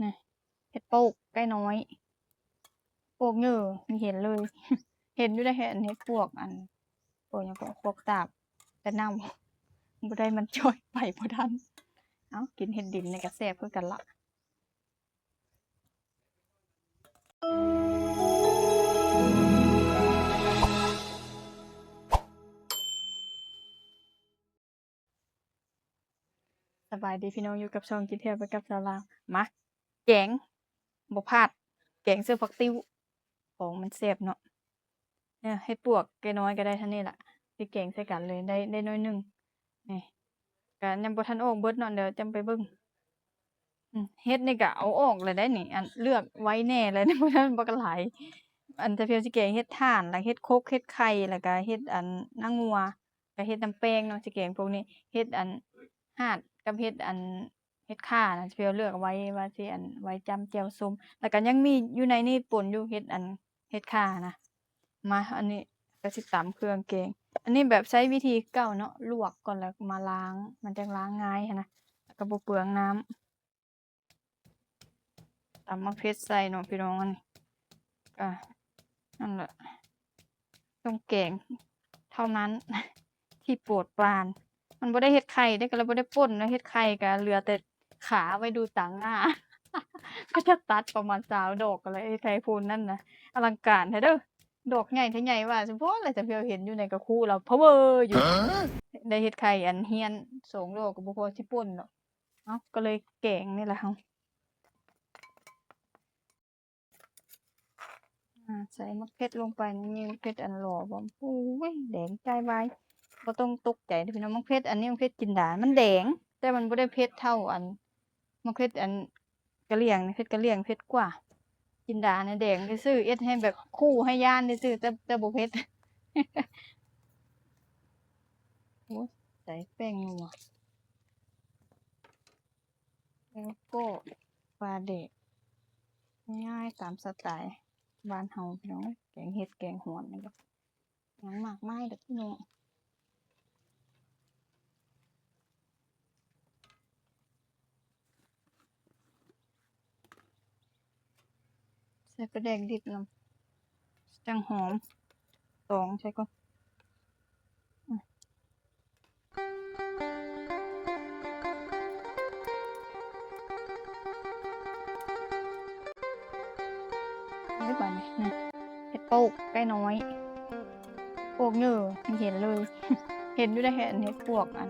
ນະ ເຫັດປວກໄກ່ນ້ອຍ ປວກເຫຍື້ ນີ້ເຫັນເລີຍ ເຫັນຢູ່ໃນເຫັດ ເຫັດປວກ ອັນ ປວກຫຍັງເກາະ ປວກຕາບ ແຕ່ເນົ່າ ບໍ່ໄດ້ມັນຈ່ອຍ ໄປບໍ່ທັນ. ເອົ້າ ກິນເຫັດດິນນີ້ກະແຊບຄືກັນລະ. ສະບາຍດີພີ່ນ້ອງ ຢູ່ກັບຊ່ອງກິນທ່ຽວໄປກັບສາວລາວ. ມາ ແກງ ບໍ່ພາດ ແກງໃສ່ຜັກຕິ້ວ ຂອງມັນແຊບເນາະ. ເອີ ເຫັດປວກໄກ່ນ້ອຍກະໄດ້ເທົ່ານີ້ລະ ຊິແກງໃສ່ກັນເລີຍ ໄດ້ ໄດ້ໜ້ອຍໜຶ່ງ. ນີ້ ກະຍັງບໍ່ທັນອອກເບິດເນາະ ດຽວຈັ່ງໄປເບິ່ງ. ອືມ ເຫັດນີ້ກະເອົາອອກແລ້ວໄດ໋ນີ້ ອັນ ເລືອກໄວ້ແດ່ແລ້ວ ບໍ່ທັນ ບໍ່ກະຫຼາຍ. ອັນ ຕາພຽວຊິແກງເຫັດຖ່ານ ແລ້ວເຫັດຄົກ ເຫັດໄຂ່ ແລ້ວກະເຫັດ ອັນ ນາງົວ ກະເຮັດນ້ຳແປ້ງເນາະ ຊິແກງພວກນີ້ ເຮັດອັນຫາດກັບເຮັດອັນ ເຮັດຂ່ານະ ຊິໄປເລືອກໄວ້ວ່າຊິອັນ ໄວ້ຈ້ຳແຈ່ວສົ້ມ ແລ້ວກະຍັງມີຢູ່ໃນນີ້ປົນຢູ່ ເຮັດອັນ ເຮັດຂ່ານະ. ມາ ອັນນີ້ກະຊິຕຳເຄື່ອງແກງ ອັນນີ້ແບບໃຊ້ວິທີເກົ່າເນາະ ລວກກ່ອນແລ້ວມາລ້າງ ມັນຈັ່ງລ້າງງ່າຍຫັ້ນນະ ແລ້ວກະບໍ່ເປືອງນ້ຳ. ຕຳໝາກເຜັດໃສ່ເນາະພີ່ນ້ອງ ອັນນີ້ກະ ນັ້ນແຫຼະ ຕ້ອງແກງເທົ່ານັ້ນທີ່ໂປດປານ. ມັນບໍ່ໄດ້ເຮັດໄຂ່ເດ້ ກະເລີຍບໍ່ໄດ້ປົ່ນເນາະ ເຮັດໄຂ່ກະເຫຼືອແຕ່ຂາໄວ້ດູຕາງໜ້າ ກະຈະຕັດປະມານຊາວດອກ ກະເລີຍເຮັດໄຂ່ພຸ້ນນັ້ນນະ ອະລັງການແທ້ເດີ ດອກໃຫຍ່ແທ້ໃຫຍ່ວ່າ ສະເພາະແຫຼະ ຈະເຫັນຢູ່ໃນກະຄຸລາວພາວເວີຢູ່ ໄດ້ເຮັດໄຂ່ອັນຮຽນສອງດອກກະບໍ່ພໍຊິປົ່ນດອກ. ເອົ້າ ກະເລີຍແກງນີ້ແຫຼະເຮົາ ອາ ໃສ່ໝາກເຜັດລົງໄປ ນີ້ໝາກເຜັດອັນຫຼໍ່ບໍ ໂອ້ຍ ແດງຈ່າຍວາຍ ບໍ່ຕ້ອງຕົກໃຈເດີພີ່ນ້ອງ. ໝາກເຜັດອັນນີ້ໝາກເຜັດຈິນດາ ມັນແດງ ແຕ່ມັນບໍ່ໄດ້ເຜັດເທົ່າອັນ ໝາກເຜັດອັນກະຫຼ່ຽງ ເຜັດກະຫຼ່ຽງເຜັດກວ່າ ຈິນດານະແດງຊື່ໆ ເຮັດໃຫ້ແບບຂູ່ໃຫ້ຢ້ານຊື່ໆ ແຕ່ ແຕ່ບໍ່ເຜັດ. ໂອ້ຍ ໃສ່ແປ້ງນົວ ແລ້ວກໍປາແດກ ງ່າຍໆ ຕາມສະໄຕບ້ານເຮົາພີ່ນ້ອງ ແກງເຫັດແກງຫວນນີ້ ຫຍັງມາກມາຍດອກພີ່ນ້ອງ. ໃສ່ປາແດກດິບນຳ ຈັ່ງຫອມ ຕອງໃສ່ກ່ອນ ອືມ ເອີ ບາດນີ້ ນີ້ ເຫັດປວກໄກ່ນ້ອຍ ປວກເຫຍື້ ນີ້ເຫັນເລີຍ ເຫັນຢູ່ໃນເຫັດ ເຫັດປວກ ອັນ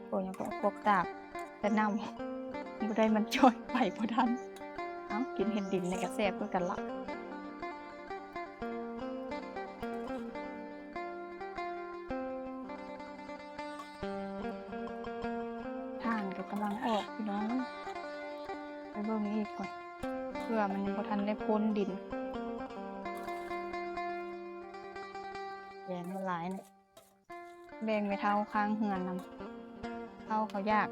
ປວກຫຍັງເກາະ ປວກຕາບ ແຕ່ເນົ່າ ບໍ່ໄດ້ມັນຈ່ອຍ ໄປບໍ່ທັນ. ເອົ້າ ກິນເຫັດດິນນີ້ກະແຊບຄືກັນລະ. ຖ່ານກະກຳລັງອອກພີ່ນ້ອງ ໄປເບິ່ງອີກກ່ອນ ເພື່ອມັນຍັງບໍ່ທັນໄດ້ພົ້ນດິນ ແກງມັນຫຼາຍນະ. ແບ່ງແມ່ເຖົ້າຂ້າງເຮືອນນຳ ເຖົ້າເຂົາຢາກ.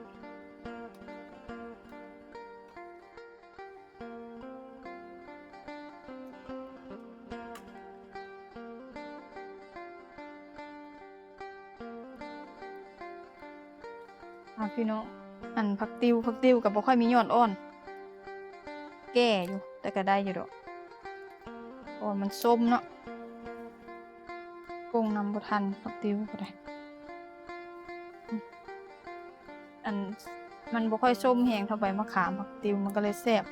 ເອົາ ພີ່ນ້ອງ ອັນ ຜັກຕິ້ວ ຜັກຕິ້ວກະບໍ່ຄ່ອຍມີຍອດອ່ອນ ແກ່ຢູ່ ແຕ່ກະໄດ້ຢູ່ດອກ ເພາະວ່າມັນສົ້ມເນາະ. ປຸງນຳບໍ່ທັນ ຜັກຕິ້ວກະໄດ້ ອັນ ມັນບໍ່ຄ່ອຍສົ້ມແຮງເທົ່າໃບມະຂາມ ຜັກຕິ້ວມັນກະເລີຍແຊບ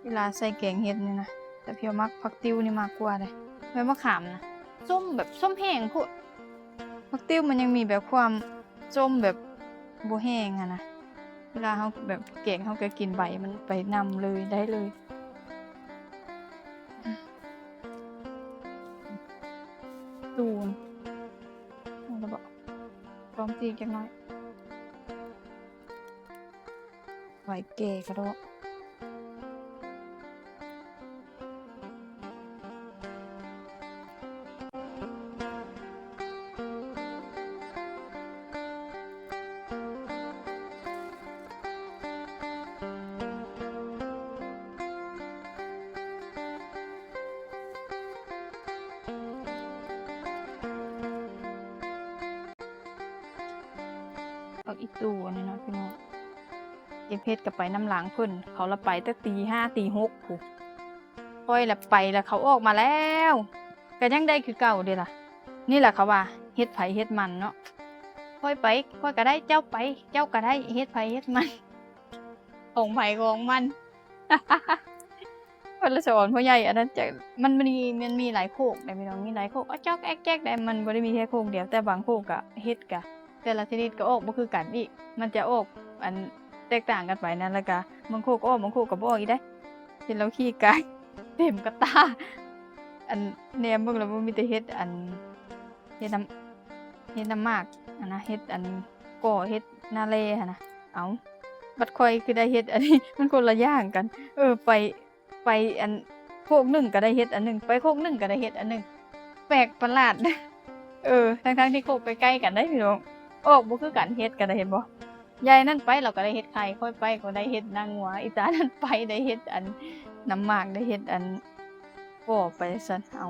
ເວລາໃສ່ແກງເຫັດນີ້ນະ. ແຕ່ພຽວມັກຜັກຕິ້ວນີ້ມາກກວ່າເດ້ ໃບມະຂາມນະ ສົ້ມແບບສົ້ມແຮງໂພດ ຜັກຕິ້ວມັນຍັງມີແບບຄວາມສົ້ມແບບບໍ່ແຮງຫັ້ນນະ ເວລາເຮົາແບບແກງ ເຮົາກະກິນໃບມັນໄປນຳເລີຍ ໄດ້ເລີຍ. ຕູນ ພໍແລ້ວບໍ? ລອງຈີກຈັກໜ້ອຍ ໄວ້ແກ່ກະດອກ. ເອົາອີ່ຕູອັນນີ້ເນາະ ພີ່ນ້ອງ. ເກັບເຫັດກໍໄປນຳຫຼັງເພິ່ນ ເຂົາລະໄປແຕ່ຕີຫ້າຕີຫົກພຸ້ນ ຂ້ອຍລະໄປລະເຂົາອອກມາແລ້ວ ກໍຍັງໄດ້ຄືເກົ່າເດລະ. ນີ້ລະເຂົາວ່າເຫັດໃຜເຫັດມັນເນາະ ຂ້ອຍໄປ ຂ້ອຍກໍໄດ້ ເຈົ້າໄປ ເຈົ້າກໍໄດ້ ເຫັດໃຜເຫັດມັນ ຂອງໃຜຂອງມັນ. ເພິ່ນລະສອນພໍ່ໃຫຍ່ ອັນນັ້ນຈະ ມັນມີ ມັນມີຫຼາຍໂຄກໃດ໋ພີ່ນ້ອງ ມີຫຼາຍໂຄກ ອະຈອກແອກແຈກໃດ໋ ມັນບໍ່ໄດ້ມີແຄ່ໂຄກດຽວ ແຕ່ບາງໂຄກກະເຫັດກະ ແຕ່ລະຊະນິດກໍອອກບໍ່ຄືກັນອີກ ມັນຈະອອກ ອັນ ແຕກຕ່າງກັນໄປນະ ລະກະບາງໂຄກກໍອອກ ບາງໂຄກກໍບໍ່ອອກອີກເດ້. ເຫັນລາວຂີ່ກາຍເຕັມກະຕ່າ ອັນ ແນມເບິ່ງລະບໍ່ມີແຕ່ເຫັດ ອັນ ເຫັດນ້ຳ ເຫັດນ້ຳໝາກຫັ້ນນະ ເຫັດອັນ ກໍເຫັດນາແລຫັ້ນນະ. ເອົ້າ ບັດຂ້ອຍຄືໄດ້ເຫັດອັນນີ້ ມັນຄົນລະຢ່າງກັນ. ເອີ ໄປ ໄປອັນໂຄກໜຶ່ງກໍໄດ້ເຫັດອັນໜຶ່ງ ໄປໂຄກໜຶ່ງກໍໄດ້ເຫັດອັນໜຶ່ງ ແປກປະຫຼາດ. ເອີ ທັງໆທີ່ໂຄກໃກ້ໆກັນໄດ໋ພີ່ນ້ອງ ອອກບໍ່ຄືກັນເຫັດກໍໄດ້ ເຫັນບໍ່? ຍາຍນັ້ນໄປລາວກໍໄດ້ເຫັດໄຂ່ ຂ້ອຍໄປກໍໄດ້ເຫັດນາງົວ ອີຕານັ້ນໄປໄດ້ເຫັດອັນນ້ຳໝາກ ໄດ້ເຫັດອັນກໍໄປຊັ້ນ. ເອົ້າ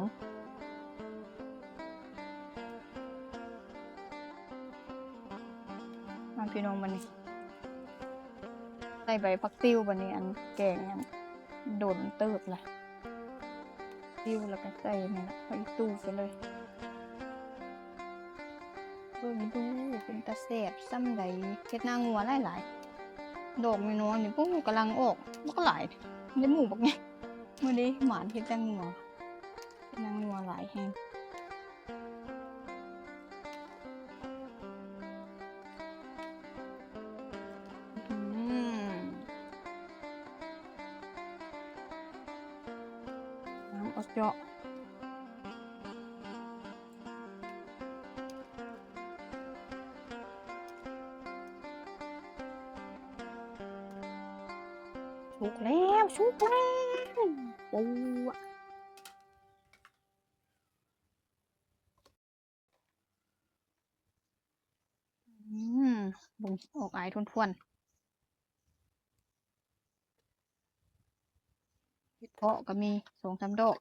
ມາພີ່ນ້ອງ ບາດນີ້ໃສ່ໃບຜັກຕິວ ບາດນີ້ອັນແກງອັນດົນເຕີບລະ ຕິວລະກະໃສ່ນີ້ລະ ຜັກອີ່ຕູໄປເລີຍ. ເບິ່ງດູເປັນຕາແຊບສ່ຳໃດ ເຫັດນາງົວຫຼາຍໆ ດອກນ້ອຍໆນີ້ ໂອ້ ກຳລັງອອກບັກຫຼາຍ ໄດ້ໝູ່ບັກໃຫຍ່. ມື້ນີ້ໝານເຫັດນາງົວ ເຫັດນາງົວຫຼາຍແຮງ. ອືມ ນ້ຳອອກເຈາະ ສຸກແລ້ວ ສຸກແລ້ວ ໂອ້. ອືມ ເບິ່ງ ອອກອາຍຖ້ວນໆ. ເຫັດເຜາະກໍມີສອງສາມດອກ.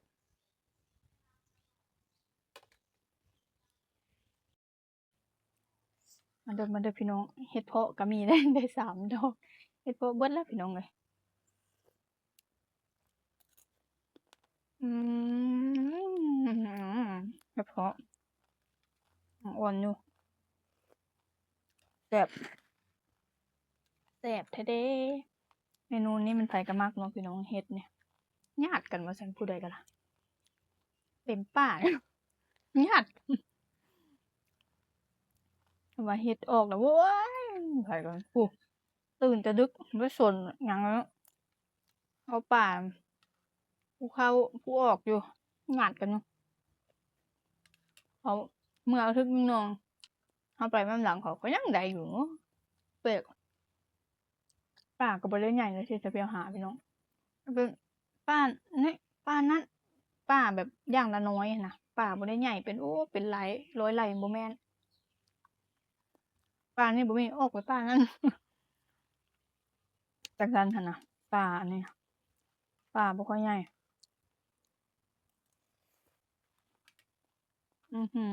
ມາເດີ ມາເດີພີ່ນ້ອງ ເຫັດເຜາະກໍມີ ໄດ້ ໄດ້ສາມດອກ. ເຫັດເຜາະເບິດແລ້ວພີ່ນ້ອງເອີຍ. ອືມ ເຫັດເຜາະ ອ່ອນຢູ່ ແຊບ ແຊບແທ້ເດ້. ເມນູນີ້ມັນໃຜກໍມັກເນາະພີ່ນ້ອງ ເຫັດນີ້ ຍາດກັນວ່າຊັ້ນ ຜູ້ໃດກໍລະ ເຕັມປ່າ ຍາດ ວ່າເຫັດອອກແລ້ວ ໂອ້ຍ ໃຜກໍ ຜູ້ ຕື່ນແຕ່ດຶກ ບໍ່ສົນຫຍັງແລ້ວ ເອົາປ່າ ຜູ້ເຂົ້າຜູ້ອອກຢູ່ ຍາດກັນຢູ່. ເຂົາເມື່ອເອົາຖືກນ້ອງ ເຮົາໄປນຳຫຼັງເຂົາ ເຂົາຍັງໄດ້ຢູ່. ແປກ ປາກໍບໍ່ໄດ້ໃຫຍ່ເລີຍ ທີ່ສະເພວຫາພີ່ນ້ອງ ເປັນປານີ້ ປານັ້ນ ປາແບບຢ່າງລະໜ້ອຍຫັ້ນນະ ປາບໍ່ໄດ້ໃຫຍ່ເປັນ ໂອ້ ເປັນຫຼາຍຮ້ອຍໄລ່ ບໍ່ແມ່ນ. ປານີ້ບໍ່ມີ ອອກໄປປານັ້ນ ຈັ່ງຊັ້ນຫັ້ນນະ ປາອັນນີ້ ປາບໍ່ຄ່ອຍໃຫຍ່. ອືຫື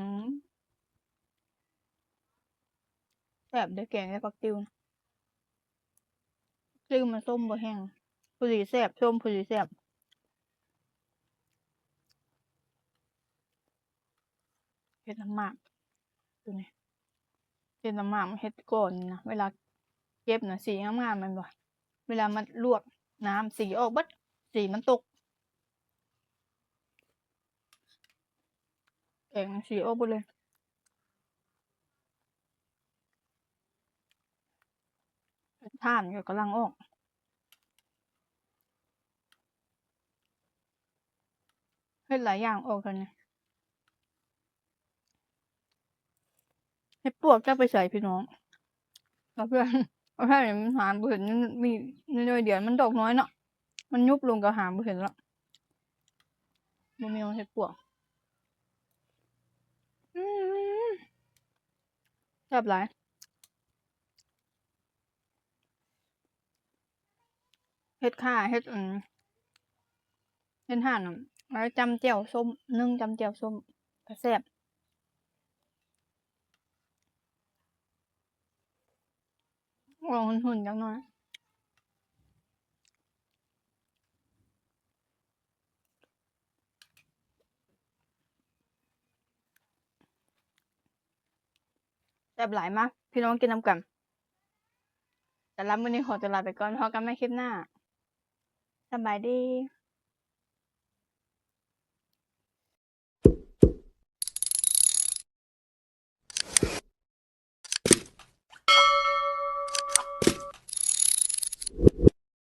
ແຊບເດ້ ແກງໃສ່ຜັກຕິວ ຕິວມັນສົ້ມບໍ່ແຮງ ພໍດີແຊບ ສົ້ມພໍດີແຊບ. ເຫັດນ້ຳໝາກ ໂຕນີ້ ເຫັດນ້ຳໝາກ ເຫັດກ່ອນນະ ເວລາເກັບນະ ສີງາມໆ ແມ່ນບໍ່? ເວລາມາລວກນ້ຳ ສີອອກເບິດ ສີມັນຕົກ ແກງສີອອກເບິດເລີຍ. ຖ່ານກໍກຳລັງອອກ ເຮັດຫຼາຍຢ່າງອອກເທື່ອນີ້. ເຫັດປວກຈັກໄປໃສພີ່ນ້ອງ ເພື່ອນ ເພື່ອນມັນຫາບໍ່ເຫັນ ມັນມີໜ້ອຍດຽວ ມັນດອກນ້ອຍເນາະ ມັນຍຸບລົງກໍຫາບໍ່ເຫັນລະ ບໍ່ມີເຫັດປວກ. ອືມ ແຊບຫຼາຍ ເຫັດຂ່າ ເຫັດ ອັນ ເຫັດຫ່ານ ເອົາໄວ້ຈ້ຳແຈ່ວສົ້ມ ໜຶ້ງຈ້ຳແຈ່ວສົ້ມ ກໍແຊບ. ອອກຫຸ່ນໆ ຈັກໜ້ອຍ ແຊບຫຼາຍ ມາພີ່ນ້ອງກິນນຳກັນ. ສຳລັບມື້ນີ້ຂໍຕົວລາໄປກ່ອນ ພໍ້ກັນໃໝ່ຄລິບໜ້າ. ສະບາຍດີ.